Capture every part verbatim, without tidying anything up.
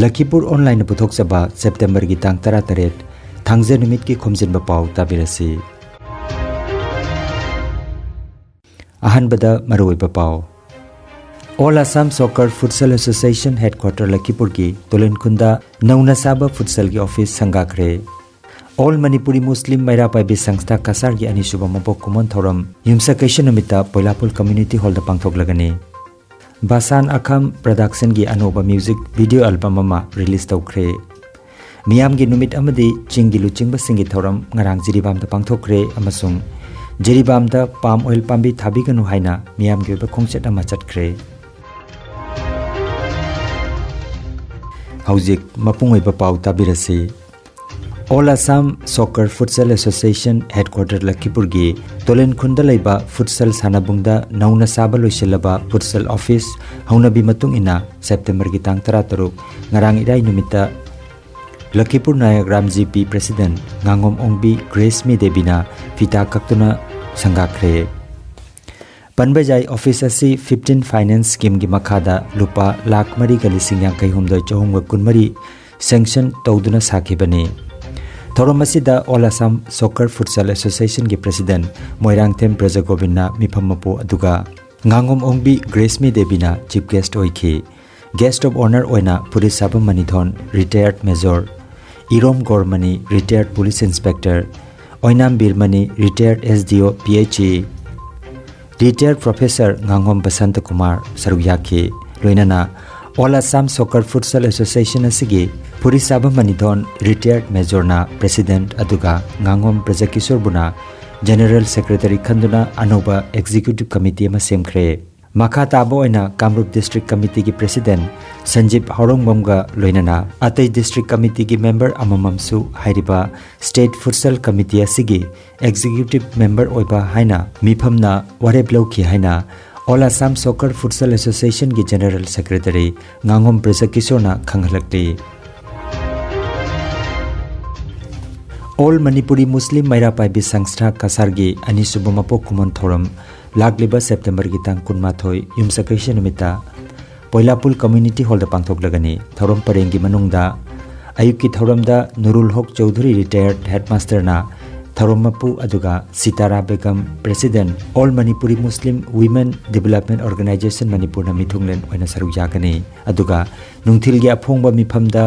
ꯂꯈꯤꯄꯨꯔ ꯑꯣꯟꯂꯥꯏꯟꯅ ꯄꯨꯊꯣꯛꯆꯕ ꯁꯦꯞꯇꯦꯝꯕꯔꯒꯤ ꯇꯥꯡ ꯇꯔꯥꯇꯔꯦꯠ, ꯊꯥꯡꯖ ꯅꯨꯃꯤꯠꯀꯤ ꯈꯣꯝꯖꯤꯟꯕ ꯄꯥꯎ ꯇꯥꯕꯤꯔꯁꯤ꯫ ꯑꯍꯥꯟꯕꯗ ꯃꯔꯨꯑꯣꯏꯕ ꯄꯥꯎ꯫ All Assam Soccer Futsal Association Headquarter ꯂꯈꯤꯄꯨꯔꯒꯤ ꯇꯣꯂꯦꯟꯈꯨꯟꯗ ꯅꯧꯅ ꯁꯥꯕ ꯐꯨꯠꯁꯜꯒꯤ ꯑꯣꯐꯤꯁ ꯁꯪꯒꯥꯈ꯭ꯔꯦ꯫ All Manipuri Muslim ꯃꯩꯔꯥ ꯄꯥꯏꯕꯤ ꯁꯪꯁꯊꯥ ꯀꯁꯥꯔꯒꯤ ꯑꯅꯤꯁꯨꯕ ꯃꯄꯣꯛ ꯀꯨꯝꯑꯣꯟ ꯊꯧꯔꯝ ꯌꯨꯝꯁꯀꯩꯁ ꯅꯨꯃꯤꯠꯇ ꯄꯣꯏꯂꯥꯄꯨꯜ ꯀꯝꯃ꯭ꯌꯨꯅꯤꯇꯤ ꯍꯣꯜꯗ ꯄꯥꯡꯊꯣꯛꯂꯒꯅꯤ꯫ ꯕꯥꯁꯥꯟ ꯑꯈꯥꯝ ꯄ꯭ꯔꯗꯛꯁꯟꯒꯤ ꯑꯅꯧꯕ ꯃ꯭ꯌꯨꯖꯤꯛ ꯚꯤꯗꯤꯑꯣ ꯑꯦꯜꯕꯝ ꯑꯃ ꯔꯤꯂꯤꯖ ꯇꯧꯈ꯭ꯔꯦ꯫ ꯃꯤꯌꯥꯝꯒꯤ ꯅꯨꯃꯤꯠ ꯑꯃꯗꯤ ꯆꯤꯡꯒꯤ ꯂꯨꯆꯤꯡꯕꯁꯤꯡꯒꯤ ꯊꯧꯔꯝ ꯉꯔꯥꯡ ꯖꯤꯔꯤꯕꯥꯝꯗ ꯄꯥꯡꯊꯣꯛꯈ꯭ꯔꯦ ꯑꯃꯁꯨꯡ ꯖꯤꯔꯤꯕꯥꯝꯗ ꯄꯥꯝ ꯑꯣꯏꯜ ꯄꯥꯝꯕꯤ ꯊꯥꯕꯤꯒꯅꯨ ꯍꯥꯏꯅ ꯃꯤꯌꯥꯝꯒꯤ ꯑꯣꯏꯕ ꯈꯣꯡꯆꯠ ꯑꯃ ꯆꯠꯈ꯭ꯔꯦ꯫ ꯍꯧꯖꯤꯛ ꯃꯄꯨꯡ ꯑꯣꯏꯕ ꯄꯥꯎ ꯇꯥꯕꯤꯔꯁꯤ꯫ All Assam Soccer Futsal Association Headquarter ꯂꯈꯤꯄꯨꯔꯒꯤ ꯇꯣꯂꯦꯟꯈꯨꯟꯗ ꯂꯩꯕ ꯐꯨꯠꯁꯜ ꯁꯥꯟꯅꯕꯨꯡꯗ ꯅꯧꯅ ꯁꯥꯕ ꯂꯣꯏꯁꯤꯜꯂꯕ ꯐꯨꯠꯁꯜ ꯑꯣꯐꯤꯁ ꯍꯧꯅꯕꯤ ꯃꯇꯨꯡ ꯏꯟꯅ ꯁꯦꯞꯇꯦꯝꯕꯔꯒꯤ ꯇꯥꯡ ꯇꯔꯥꯇꯔꯨꯛ, ꯉꯔꯥꯡ ꯏꯔꯥꯏ ꯅꯨꯃꯤꯠꯇ ꯂꯈꯤꯄꯨꯔ ꯅꯥꯌꯛ ꯔꯥꯝꯖꯤ ꯄꯤ ꯄ꯭ꯔꯦꯁꯤꯗꯦꯟ ꯉꯥꯉꯣꯝ ꯑꯣꯡꯕꯤ ꯒ꯭ꯔꯦꯁꯃꯤ ꯗꯦꯕꯤꯅ ꯐꯤꯇꯥ ꯀꯛꯇꯨꯅ ꯁꯪꯒꯥꯈ꯭ꯔꯦ꯫ ꯄꯟꯕ ꯌꯥꯏ, ꯑꯣꯐꯤꯁ ꯑꯁꯤ ꯐꯤꯐꯇꯤꯟ ꯐꯥꯏꯅꯥꯟꯁ ꯁ꯭ꯀꯤꯝꯒꯤ ꯃꯈꯥꯗ ꯂꯨꯄꯥ ꯂꯥꯈ ꯃꯔꯤꯒ ꯂꯤꯁꯤꯡ ꯌꯥꯡꯈꯩ ꯍꯨꯝꯗꯣꯏ ꯆꯍꯨꯝꯒ ꯀꯨꯟꯃꯔꯤ ꯁꯦꯡꯁꯟ ꯇꯧꯗꯨꯅ ꯁꯥꯈꯤꯕꯅꯤ꯫ ꯊꯧꯔꯝ ꯑꯁꯤꯗ All Assam Soccer Futsal Associationꯒꯤ ꯄ꯭ꯔꯦꯁꯤꯗꯦꯟ ꯃꯣꯏꯔꯥꯡꯊꯦꯝ ꯕ꯭ꯔꯖꯒꯣꯕꯤꯟꯅ ꯃꯤꯐꯝ ꯃꯄꯨ ꯑꯗꯨꯒ ꯉꯥꯉꯣꯝ ꯑꯣꯡꯕꯤ ꯒ꯭ꯔꯦꯁꯃꯤ ꯗꯦꯕꯤꯅ ꯆꯤꯐ ꯒꯦꯁ꯭ꯠ ꯑꯣꯏꯈꯤ꯫ Guest of honour ꯑꯣꯏꯅ ꯐꯨꯔꯤꯠꯁꯥꯕꯝ ꯃꯅꯤꯊꯣꯟ, ꯔꯤꯇꯥꯌꯔꯗ ꯃꯦꯖꯣꯔ, ꯏꯔꯣꯝ ꯒꯣꯔꯃꯅꯤ, ꯔꯤꯇꯥꯌꯔꯗ ꯄꯨꯂꯤꯁ ꯏꯟꯁꯄꯦꯛꯇꯔ, ꯑꯣꯏꯅꯥꯝ ꯕꯤꯔꯃꯅꯤ, retired S D O P H E, retired professor ꯉꯥꯉꯣꯝ ꯕꯁꯟꯇ ꯀꯨꯃꯥꯔ ꯁꯔꯨꯛ ꯌꯥꯈꯤ꯫ ꯂꯣꯏꯅꯅ All Assam Soccer Futsal Association ꯑꯁꯤꯒꯤ ꯐꯨꯔꯤꯠꯁꯥꯕꯝ ꯃꯅꯤꯊꯣꯟ, ꯔꯤꯇꯥꯌꯔꯗ ꯃꯦꯖꯣꯔꯅ ꯄ꯭ꯔꯦꯁꯤꯗꯦꯟꯠ ꯑꯗꯨꯒ ꯉꯥꯉꯣꯝ ꯕ꯭ꯔꯖꯀꯤꯁꯣꯔꯕꯨꯅ ꯖꯦꯅꯔꯦꯜ ꯁꯦꯀ꯭ꯔꯦꯇꯔꯤ ꯈꯟꯗꯨꯅ ꯑꯅꯧꯕ ꯑꯦꯛꯖꯤꯀ꯭ꯌꯨꯇꯤꯚ ꯀꯃꯤꯇꯤ ꯑꯃ ꯁꯦꯝꯈ꯭ꯔꯦ꯫ ꯃꯈꯥ ꯇꯥꯕ ꯑꯣꯏꯅ ꯀꯥꯃꯔꯨꯞ ꯗꯤꯁꯇ꯭ꯔꯤꯛ ꯀꯃꯤꯇꯤꯒꯤ ꯄ꯭ꯔꯦꯁꯤꯗꯦꯟꯠ ꯁꯟꯖꯤꯞ ꯍꯥꯎꯔꯣꯡꯕꯝꯒ ꯂꯣꯏꯅꯅ ꯑꯇꯩ ꯗꯤꯁꯇ꯭ꯔꯤꯛ ꯀꯃꯤꯇꯤꯒꯤ ꯃꯦꯝꯕꯔ ꯑꯃꯃꯝꯁꯨ ꯍꯥꯏꯔꯤꯕ ꯁ꯭ꯇꯦꯠ ꯐꯨꯠꯁꯜ ꯀꯃꯤꯇꯤ ꯑꯁꯤꯒꯤ ꯑꯦꯛꯖꯤꯀ꯭ꯌꯨꯇꯤꯚ ꯃꯦꯝꯕꯔ ꯑꯣꯏꯕ ꯍꯥꯏꯅ ꯃꯤꯐꯝꯅ ꯋꯥꯔꯦꯞ ꯂꯧꯈꯤ ꯍꯥꯏꯅ All Assam Soccer Futsal Associationꯒꯤ ꯖꯦꯅꯔꯦꯜ ꯁꯦꯀ꯭ꯔꯦꯇꯔꯤ ꯉꯥꯉꯣꯝ ꯕ꯭ꯔꯖꯀꯤꯁꯣꯔꯅ ꯈꯪꯍꯜꯂꯛꯂꯤ꯫ All Manipuri Muslim ꯃꯩꯔꯥ ꯄꯥꯏꯕꯤ ꯁꯪꯁꯊꯥ ꯀꯁꯥꯔꯒꯤ ꯑꯅꯤꯁꯨꯕ ꯃꯄꯣꯛ ꯀꯨꯝꯑꯣꯟ ꯊꯧꯔꯝ ꯂꯥꯛꯂꯤꯕ ꯁꯦꯞꯇꯦꯝꯕꯔꯒꯤ ꯇꯥꯡ ꯀꯨꯟꯃꯥꯊꯣꯏ, ꯌꯨꯝꯁꯀꯩꯁ ꯅꯨꯃꯤꯠꯇ ꯄꯣꯏꯂꯥꯄꯨꯜ ꯀꯝꯃ꯭ꯌꯨꯅꯤꯇꯤ ꯍꯣꯜꯗ ꯄꯥꯡꯊꯣꯛꯂꯒꯅꯤ꯫ ꯊꯧꯔꯝ ꯄꯔꯦꯡꯒꯤ ꯃꯅꯨꯡꯗ ꯑꯌꯨꯛꯀꯤ ꯊꯧꯔꯝꯗ ꯅꯨꯔꯨꯜ ꯍꯣꯛ ꯆꯧꯙꯨꯔꯤ, ꯔꯤꯇꯥꯌꯔꯗ ꯍꯦꯗꯃꯥꯁꯇꯔꯅ ꯊꯧꯔꯝ ꯃꯄꯨ, ꯑꯗꯨꯒ Sitara Begum, president, all Manipuri Muslim women development organisation ꯃꯅꯤꯄꯨꯔꯅ ꯃꯤꯊꯨꯡꯂꯦꯟ ꯑꯣꯏꯅ ꯁꯔꯨꯛ ꯌꯥꯒꯅꯤ꯫ ꯑꯗꯨꯒ ꯅꯨꯡꯊꯤꯜꯒꯤ ꯑꯐꯣꯡꯕ ꯃꯤꯐꯝꯗ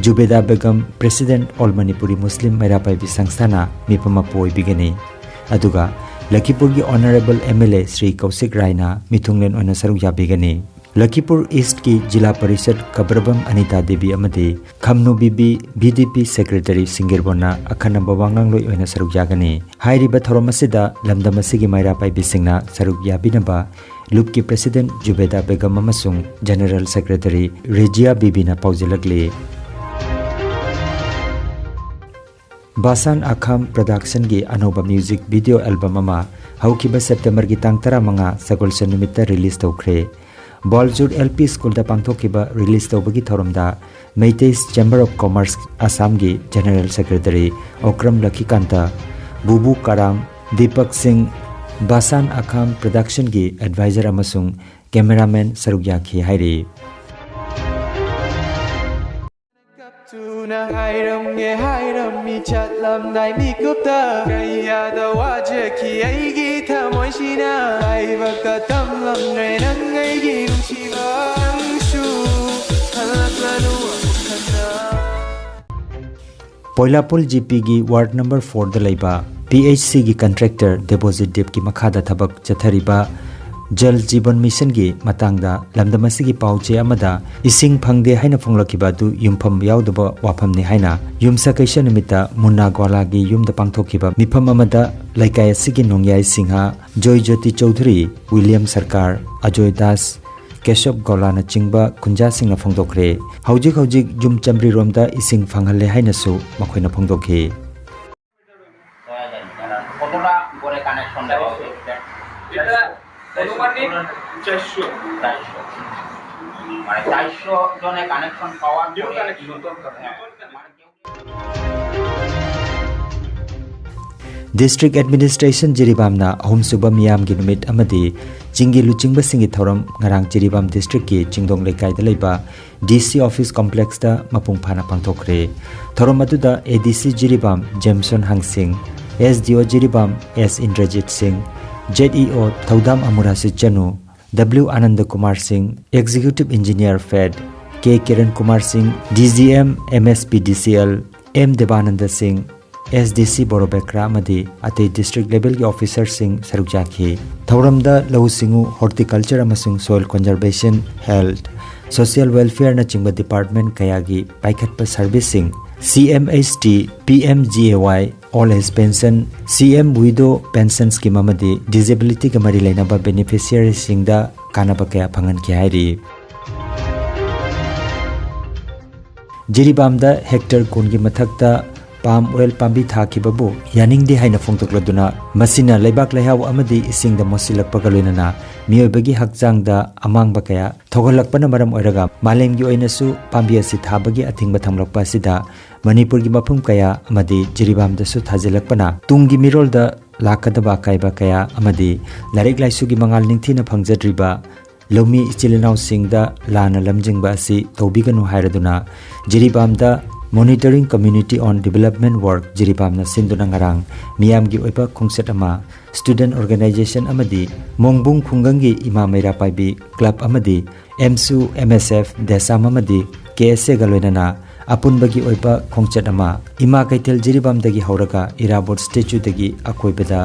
Jubeda Begum, president, all Manipuri Muslim ꯃꯩꯔꯥ ꯄꯥꯏꯕꯤ ꯁꯪꯁꯊꯥꯟꯅ ꯃꯤꯐꯝ ꯃꯄꯨ ꯑꯣꯏꯕꯤꯒꯅꯤ꯫ ꯑꯗꯨꯒ ꯂꯈꯤꯄꯨꯔꯒꯤ honourable M L A Shri Kaushik ꯔꯥꯏꯅ ꯃꯤꯊꯨꯡꯂꯦꯟ ꯑꯣꯏꯅ ꯁꯔꯨꯛ ꯌꯥꯕꯤꯒꯅꯤ꯫ ꯂꯈꯤꯄꯨꯔ ꯏꯁ꯭ꯠꯀꯤ ꯖꯤꯂꯥ ꯄꯔꯤꯁꯗ ꯀꯕ꯭ꯔꯕꯝ ꯑꯅꯤꯇꯥ ꯗꯦꯕꯤ ꯑꯃꯗꯤ ꯈꯝꯅꯨ ꯕꯤꯕꯤ, ꯚꯤ ꯗꯤ ꯄꯤ ꯁꯦꯀ꯭ꯔꯦꯇꯔꯤ ꯁꯤꯡꯒꯤꯔꯕꯣꯟꯅ ꯑꯈꯟꯅꯕ ꯋꯥ ꯉꯥꯡꯂꯣꯏ ꯑꯣꯏꯅ ꯁꯔꯨꯛ ꯌꯥꯒꯅꯤ꯫ ꯍꯥꯏꯔꯤꯕ ꯊꯧꯔꯝ ꯑꯁꯤꯗ ꯂꯝꯗꯝ ꯑꯁꯤꯒꯤ ꯃꯩꯔꯥ ꯄꯥꯏꯕꯤꯁꯤꯡꯅ ꯁꯔꯨꯛ ꯌꯥꯕꯤꯅꯕ ꯂꯨꯞꯀꯤ ꯄ꯭ꯔꯦꯁꯤꯗꯦꯟꯠ ꯖꯨꯕꯦꯗꯥ ꯕꯦꯒꯝ ꯑꯃꯁꯨꯡ ꯖꯦꯅꯔꯦꯜ ꯁꯦꯀ꯭ꯔꯦꯇꯔꯤ ꯔꯦꯖꯤꯌꯥ ꯕꯤꯕꯤꯅ ꯄꯥꯎꯖꯦꯜꯂꯛꯂꯤ꯫ ꯕꯥꯁꯥꯟ ꯑꯈꯥꯝ ꯄ꯭ꯔꯗꯛꯁꯟꯒꯤ ꯑꯅꯧꯕ ꯃ꯭ꯌꯨꯖꯤꯛ ꯚꯤꯗꯤꯑꯣ ꯑꯦꯜꯕꯝ ꯑꯃ ꯍꯧꯈꯤꯕ ꯁꯦꯞꯇꯦꯝꯕꯔꯒꯤ ꯇꯥꯡ ꯇꯔꯥꯃꯉꯥ, ꯁꯒꯣꯜꯁꯦꯟ ꯅꯨꯃꯤꯠꯇ ꯔꯤꯂꯤꯖ ꯇꯧꯈ꯭ꯔꯦ꯫ ꯕꯥꯜꯖꯨꯔ ꯑꯦꯜ ꯄꯤ ꯁ꯭ꯀꯨꯜꯗ ꯄꯥꯡꯊꯣꯛꯈꯤꯕ ꯔꯤꯂꯤꯖ ꯇꯧꯕꯒꯤ ꯊꯧꯔꯝꯗ ꯃꯩꯇꯩ ꯆꯦꯝꯕꯔ ꯑꯣꯐ ꯀꯣꯃꯔꯁ ꯑꯁꯥꯝꯒꯤ ꯖꯦꯅꯔꯦꯜ ꯁꯦꯀ꯭ꯔꯦꯇꯔꯤ ꯑꯣꯀ꯭ꯔꯝ ꯂꯈꯤꯀꯥꯟꯇ, ꯕꯨꯕꯨ ꯀꯔꯥꯝ, ꯗꯤꯄꯛ ꯁꯤꯡ, ꯕꯥꯁꯥꯟ ꯑꯈꯥꯝ ꯄ꯭ꯔꯗꯛꯁꯟꯒꯤ ꯑꯦꯗꯚꯥꯏꯖꯔ ꯑꯃꯁꯨꯡ ꯀꯦꯃꯦꯔꯥꯃꯦꯟ ꯁꯔꯨꯛ ꯌꯥꯈꯤ ꯍꯥꯏꯔꯤ꯫ ꯀꯞꯇꯨꯅ ꯍꯥꯏꯔꯝꯒꯦ ꯍꯥꯏꯔꯝꯃꯤ ꯆꯠꯂꯝꯗꯥꯏ ꯃꯤꯀꯨꯞꯇ꯫ ꯀꯌꯥꯗ ꯋꯥꯖꯈꯤ ꯑꯩꯒꯤ ꯊꯃꯣꯏꯁꯤꯅ꯫ ꯍꯥꯏꯕꯒ ꯇꯝꯂꯝꯗ꯭ꯔꯦ ꯅꯪ ꯑꯩꯒꯤ ꯅꯨꯡꯁꯤꯕ꯫ ꯅꯪꯁꯨ ꯍꯜꯂꯛꯂꯅꯨ ꯑꯃꯨꯛ ꯍꯟꯅ꯫ ꯄꯣꯏꯂꯥꯄꯨꯜ ꯖꯤ ꯄꯤꯒꯤ ꯋꯥꯔꯗ ꯅꯝꯕꯔ ꯐꯣꯔꯗ ꯂꯩꯕ ꯄꯤ ꯑꯩꯆ ꯁꯤꯒꯤ ꯀꯟꯇ꯭ꯔꯦꯛꯇꯔ ꯗꯦꯕꯣꯖꯤꯠ ꯗꯦꯕꯀꯤ ꯃꯈꯥꯗ ꯊꯕꯛ ꯆꯠꯊꯔꯤꯕ ꯖꯜ ꯖꯤꯕꯟ ꯃꯤꯁꯟꯒꯤ ꯃꯇꯥꯡꯗ ꯂꯝꯗꯝ ꯑꯁꯤꯒꯤ ꯄꯥꯎ ꯆꯦ ꯑꯃꯗ ꯏꯁꯤꯡ ꯐꯪꯗꯦ ꯍꯥꯏꯅ ꯐꯣꯡꯂꯛꯈꯤꯕ ꯑꯗꯨ ꯌꯨꯝꯐꯝ ꯌꯥꯎꯗꯕ ꯋꯥꯐꯝꯅꯤ ꯍꯥꯏꯅ ꯌꯨꯝꯁꯀꯩꯁ ꯅꯨꯃꯤꯠꯇ ꯃꯨꯟꯅꯥ ꯒ꯭ꯋꯥꯂꯥꯒꯤ ꯌꯨꯝꯗ ꯄꯥꯡꯊꯣꯛꯈꯤꯕ ꯃꯤꯐꯝ ꯑꯃꯗ ꯂꯩꯀꯥꯏ ꯑꯁꯤꯒꯤ ꯅꯣꯡꯌꯥꯏ ꯁꯤꯡꯍ, ꯖꯣꯏ ꯖꯣꯇꯤ ꯆꯧꯙꯨꯔꯤ, ꯋꯤꯂꯤꯌꯝ ꯁꯔꯀꯥꯔ, ꯑꯖꯣꯏ ꯗꯥꯁ, ꯀꯦꯁꯕ ꯒꯣꯂꯥꯅꯆꯤꯡꯕ ꯈꯨꯟꯖꯥꯁꯤꯡꯅ ꯐꯣꯡꯗꯣꯛꯈ꯭ꯔꯦ꯫ ꯍꯧꯖꯤꯛ ꯍꯧꯖꯤꯛ ꯌꯨꯝ ꯆꯥꯝꯔꯤꯔꯣꯝꯗ ꯏꯁꯤꯡ ꯐꯪꯍꯜꯂꯦ ꯍꯥꯏꯅꯁꯨ ꯃꯈꯣꯏꯅ ꯐꯣꯡꯗꯣꯛꯈꯤ꯫ কতটা করে কানেকশন দেওয়া হয়েছে? এটা আনুমানিক চারশো। চারশো। মানে চারশো জনে কানেকশন পাওয়ার নিউ পরে কানেকশন। মানে কেউ District Administration ꯖꯤꯔꯤꯕꯥꯝꯅ ꯑꯍꯨꯝꯁꯨꯕ ꯃꯤꯌꯥꯝꯒꯤ ꯅꯨꯃꯤꯠ ꯑꯃꯗꯤ ꯆꯤꯡꯒꯤ ꯂꯨꯆꯤꯡꯕꯁꯤꯡꯒꯤ ꯊꯧꯔꯝ ꯉꯔꯥꯡ ꯖꯤꯔꯤꯕꯥꯝ districtꯀꯤ ꯆꯤꯡꯗꯣꯡ ꯂꯩꯀꯥꯏꯗ ꯂꯩꯕ DC office complexꯇ ꯃꯄꯨꯡ ꯐꯥꯅ ꯄꯥꯡꯊꯣꯛꯈ꯭ꯔꯦ꯫ ꯊꯧꯔꯝ ꯑꯗꯨꯗ ADC Jiribam ꯖꯦꯝꯁꯣꯟ ꯍꯪꯁꯤꯡ, SDO Jiribam S Indrajit ꯁꯤꯡ, ZEO ꯊꯧꯗꯥꯝ ꯑꯃꯨꯔꯥꯁꯤꯠ ꯆꯅꯨ, W ꯑꯅꯟꯗ ꯀꯨꯃꯥꯔ ꯁꯤꯡ, Executive Engineer, fade, K Kiran Kumar ꯁꯤꯡ, DGM, MSPDCL, M ꯗꯦꯕꯥꯅꯟꯗ ꯁꯤꯡ, SDC ꯕꯣꯔꯣꯕꯦꯀ꯭ꯔꯥ ꯑꯃꯗꯤ ꯑꯇꯩ district levelꯒꯤ officerꯁꯤꯡ ꯁꯔꯨꯛ ꯌꯥꯈꯤ꯫ ꯊꯧꯔꯝꯗ ꯂꯧꯎ ꯁꯤꯡꯎ, horticulture ꯑꯃꯁꯨꯡ soil conservation, health, social welfareꯅꯆꯤꯡꯕ department ꯀꯌꯥꯒꯤ ꯄꯥꯏꯈꯠꯄ serviceꯁꯤꯡ, CMHT, PMGAY, Old Age Pension, CM Widow Pension Scheme ꯑꯃꯗꯤ disabilityꯒ ꯃꯔꯤ ꯂꯩꯅꯕ beneficiaryꯁꯤꯡꯗ ꯀꯥꯟꯅꯕ ꯀꯌꯥ ꯐꯪꯍꯟꯈꯤ ꯍꯥꯏꯔꯤ꯫ ꯖꯤꯔꯤꯕꯥꯝꯗ hectare ꯀꯨꯟꯒꯤ ꯃꯊꯛꯇ palm oil ꯄꯥꯝꯕꯤ ꯊꯥꯈꯤꯕꯕꯨ ꯌꯥꯅꯤꯡꯗꯦ ꯍꯥꯏꯅ ꯐꯣꯡꯗꯣꯛꯂꯗꯨꯅ, ꯃꯁꯤꯅ ꯂꯩꯕꯥꯛ ꯂꯩꯍꯥꯎ ꯑꯃꯗꯤ ꯏꯁꯤꯡꯗ ꯃꯣꯠꯁꯤꯜꯂꯛꯄꯒ ꯂꯣꯏꯅꯅ ꯃꯤꯑꯣꯏꯕꯒꯤ ꯍꯛꯆꯥꯡꯗ ꯑꯃꯥꯡꯕ ꯀꯌꯥ ꯊꯣꯛꯍꯜꯂꯛꯄꯅ ꯃꯔꯝ ꯑꯣꯏꯔꯒ ꯃꯥꯂꯦꯝꯒꯤ ꯑꯣꯏꯅꯁꯨ ꯄꯥꯝꯕꯤ ꯑꯁꯤ ꯊꯥꯕꯒꯤ ꯑꯊꯤꯡꯕ ꯊꯝꯂꯛꯄ ꯑꯁꯤꯗ ꯃꯅꯤꯄꯨꯔꯒꯤ ꯃꯐꯝ ꯀꯌꯥ ꯑꯃꯗꯤ ꯖꯤꯔꯤꯕꯥꯝꯗꯁꯨ ꯊꯥꯖꯤꯜꯂꯛꯄꯅ ꯇꯨꯡꯒꯤ ꯃꯤꯔꯣꯜꯗ ꯂꯥꯛꯀꯗꯕ ꯑꯀꯥꯏꯕ ꯀꯌꯥ ꯑꯃꯗꯤ ꯂꯥꯏꯔꯤꯛ ꯂꯥꯏꯁꯨꯒꯤ ꯃꯉꯥꯜ ꯅꯤꯡꯊꯤꯅ ꯐꯪꯖꯗ꯭ꯔꯤꯕ ꯂꯧꯃꯤ ꯏꯆꯤꯜ ꯏꯅꯥꯎꯁꯤꯡꯗ ꯂꯥꯟꯅ ꯂꯝꯖꯤꯡꯕ ꯑꯁꯤ ꯇꯧꯕꯤꯒꯅꯨ ꯍꯥꯏꯔꯗꯨꯅ ꯖꯤꯔꯤꯕꯥꯝꯗ Monitoring Committee on Development Work ꯖꯤꯔꯤꯕꯥꯝꯅ ꯁꯤꯟꯗꯨꯅ ꯉꯔꯥꯡ ꯃꯤꯌꯥꯝꯒꯤ ꯑꯣꯏꯕ ꯈꯣꯡꯆꯠ ꯑꯃ student organization ꯑꯃꯗꯤ ꯃꯣꯡꯕꯨꯡ ꯈꯨꯡꯒꯪꯒꯤ ꯏꯃꯥ ꯃꯩꯔꯥ ꯄꯥꯏꯕꯤ club ꯑꯃꯗꯤ ꯑꯦꯝꯁꯨ, MSF, ꯗꯦꯁꯥꯝ ꯑꯃꯗꯤ KSAꯒ ꯂꯣꯏꯅꯅ ꯑꯄꯨꯟꯕꯒꯤ ꯑꯣꯏꯕ ꯈꯣꯡꯆꯠ ꯑꯃ ꯏꯃꯥ ꯀꯩꯊꯦꯜ ꯖꯤꯔꯤꯕꯥꯝꯗꯒꯤ ꯍꯧꯔꯒ ꯏꯔꯥꯕꯣꯠ statueꯗꯒꯤ ꯑꯀꯣꯏꯕꯗ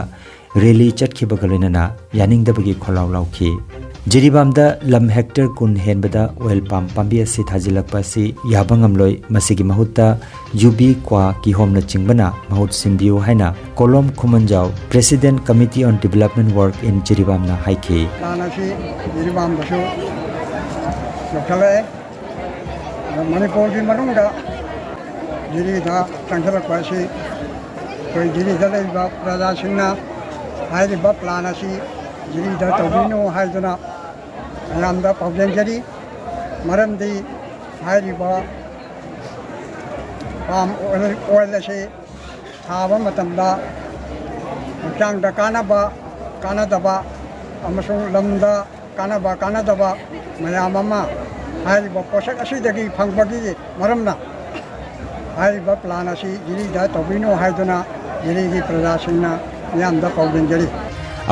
rally ꯆꯠꯈꯤꯕꯒ ꯂꯣꯏꯅꯅ ꯌꯥꯅꯤꯡꯗꯕꯒꯤ ꯈꯣꯜꯂꯥꯎ ꯂꯥꯎꯈꯤ꯫ ꯖꯤꯔꯤꯕꯥꯝꯗ ꯂꯝ hectare ꯀꯨꯟ ꯍꯦꯟꯕꯗ oil palm ꯄꯥꯝꯕꯤ ꯑꯁꯤ ꯊꯥꯖꯤꯜꯂꯛꯄ ꯑꯁꯤ ꯌꯥꯕ ꯉꯝꯂꯣꯏ, ꯃꯁꯤꯒꯤ ꯃꯍꯨꯠꯇ ꯌꯨꯕꯤ, ꯀ꯭ꯋꯥ, ꯀꯤꯍꯣꯝꯅꯆꯤꯡꯕꯅ ꯃꯍꯨꯠ ꯁꯤꯟꯕꯤꯌꯨ ꯍꯥꯏꯅ ꯀꯣꯂꯣꯝ ꯈꯨꯃꯟꯖꯥꯎ, President Committee on Development Work in ꯖꯤꯔꯤꯕꯥꯝꯅ ꯍꯥꯏꯈꯤ꯫ ꯂꯥꯟ ꯑꯁꯤ ꯖꯤꯔꯤꯕꯥꯝꯗꯁꯨ ꯌꯧꯁꯤꯜꯂꯛꯑꯦ꯫ ꯑꯗꯣ ꯃꯅꯤꯄꯨꯔꯒꯤ ꯃꯅꯨꯡꯗ ꯖꯤꯔꯤꯗ ꯆꯪꯁꯤꯜꯂꯛꯄ ꯑꯁꯤ ꯑꯩꯈꯣꯏ ꯖꯤꯔꯤꯗ ꯂꯩꯔꯤꯕ ꯄ꯭ꯔꯖꯥꯁꯤꯡꯅ ꯍꯥꯏꯔꯤꯕ plan ꯑꯁꯤ ꯖꯤꯔꯤꯗ ꯇꯧꯕꯤꯅꯨ ꯍꯥꯏꯗꯨꯅ ꯃꯌꯥꯝꯗ ꯄꯥꯎꯖꯦꯟꯖꯔꯤ꯫ ꯃꯔꯝꯗꯤ ꯍꯥꯏꯔꯤꯕ palm oil, oil ꯑꯁꯤ ꯊꯥꯕ ꯃꯇꯝꯗ ꯍꯛꯆꯥꯡꯗ ꯀꯥꯟꯅꯕ, ꯀꯥꯟꯅꯗꯕ ꯑꯃꯁꯨꯡ ꯂꯝꯗ ꯀꯥꯟꯅꯕ, ꯀꯥꯟꯅꯗꯕ ꯃꯌꯥꯝ ꯑꯃ ꯍꯥꯏꯔꯤꯕ ꯄꯣꯠꯁꯛ ꯑꯁꯤꯗꯒꯤ ꯐꯪꯕꯒꯤ ꯃꯔꯝꯅ ꯍꯥꯏꯔꯤꯕ plan ꯑꯁꯤ ꯖꯤꯔꯤꯗ ꯇꯧꯕꯤꯅꯨ ꯍꯥꯏꯗꯨꯅ ꯖꯤꯔꯤꯒꯤ ꯄ꯭ꯔꯖꯥꯁꯤꯡꯅ ꯃꯤꯌꯥꯝꯗ ꯄꯥꯎꯗꯝꯖꯔꯤ꯫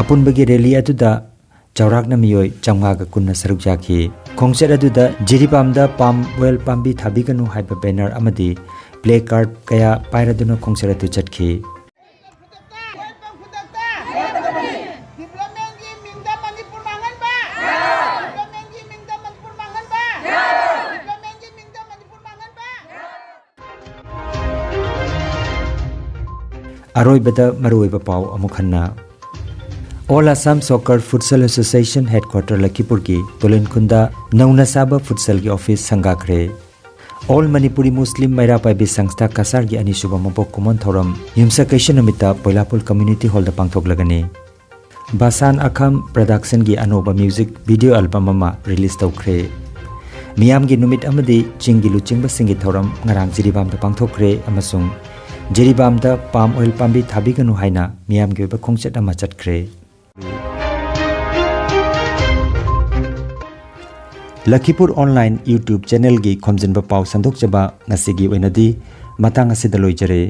ꯑꯄꯨꯟꯕꯒꯤ rally ꯑꯗꯨꯗ ꯆꯥꯎꯔꯥꯛꯅ ꯃꯤꯑꯣꯏ ꯆꯥꯝꯃꯉꯥꯒ ꯀꯨꯟꯅ ꯁꯔꯨꯛ ꯌꯥꯈꯤ꯫ ꯈꯣꯡꯆꯠ ꯑꯗꯨꯗ ꯖꯤꯔꯤꯕꯥꯝꯗ palm oil ꯄꯥꯝꯕꯤ ꯊꯥꯕꯤꯒꯅꯨ ꯍꯥꯏꯕ banner ꯑꯃꯗꯤ placard ꯀꯌꯥ ꯄꯥꯏꯔꯗꯨꯅ ꯈꯣꯡꯆꯠ ꯑꯗꯨ ꯆꯠꯈꯤ꯫ Developmentꯀꯤ ꯃꯤꯡꯗ ꯃꯅꯤꯄꯨꯔ ꯃꯥꯡꯍꯟꯕ! Developmentꯀꯤ ꯃꯤꯡꯗ ꯃꯅꯤꯄꯨꯔ ꯃꯥꯡꯍꯟꯕ! Developmentꯀꯤ ꯃꯤꯡꯗ ꯃꯅꯤꯄꯨꯔ ꯃꯥꯡꯍꯟꯕ! ꯑꯔꯣꯏꯕꯗ ꯃꯔꯨꯑꯣꯏꯕ ꯄꯥꯎ ꯑꯃꯨꯛ ꯍꯟꯅ꯫ All Assam Soccer Futsal Association headquarter ꯂꯈꯤꯄꯨꯔꯒꯤ ꯇꯣꯂꯤꯟꯈꯨꯟꯗ ꯅꯧꯅ ꯁꯥꯕ futsalꯒꯤ office ꯁꯪꯒꯥꯈ꯭ꯔꯦ꯫ All Manipuri Muslim ꯃꯩꯔꯥ ꯄꯥꯏꯕꯤ ꯁꯪꯁꯊꯥ ꯀꯁꯥꯔꯒꯤ ꯑꯅꯤꯁꯨꯕ ꯃꯄꯣꯛ ꯀꯨꯝꯑꯣꯟ ꯊꯧꯔꯝ ꯌꯨꯝꯁꯀꯩꯁ ꯅꯨꯃꯤꯠꯇ ꯄꯣꯏꯂꯥꯄꯨꯜ community hallꯗ ꯄꯥꯡꯊꯣꯛꯂꯒꯅꯤ꯫ ꯕꯥꯁꯥꯟ ꯑꯈꯝ productionꯒꯤ ꯑꯅꯧꯕ music video album ꯑꯃ release ꯇꯧꯈ꯭ꯔꯦ꯫ ꯃꯤꯌꯥꯝꯒꯤ ꯅꯨꯃꯤꯠ ꯑꯃꯗꯤ ꯆꯤꯡꯒꯤ ꯂꯨꯆꯤꯡꯕꯁꯤꯡꯒꯤ ꯊꯧꯔꯝ ꯉꯔꯥꯡ ꯖꯤꯔꯤꯕꯥꯝꯗ ꯄꯥꯡꯊꯣꯛꯈ꯭ꯔꯦ ꯑꯃꯁꯨꯡ ꯖꯤꯔꯤꯕꯥꯝꯗ palm oil ꯄꯥꯝꯕꯤ ꯊꯥꯕꯤꯒꯅꯨ ꯍꯥꯏꯅ ꯃꯤꯌꯥꯝꯒꯤ ꯑꯣꯏꯕ ꯈꯣꯡꯆꯠ ꯑꯃ ꯆꯠꯈ꯭ꯔꯦ꯫ ꯂꯈꯤꯄꯨꯔ online YouTube channelꯒꯤ ꯈꯣꯝꯖꯤꯟꯕ ꯄꯥꯎ ꯁꯟꯗꯣꯛꯆꯕ ꯉꯁꯤꯒꯤ ꯑꯣꯏꯅꯗꯤ ꯃꯇꯥꯡ ꯑꯁꯤꯗ ꯂꯣꯏꯖꯔꯦ꯫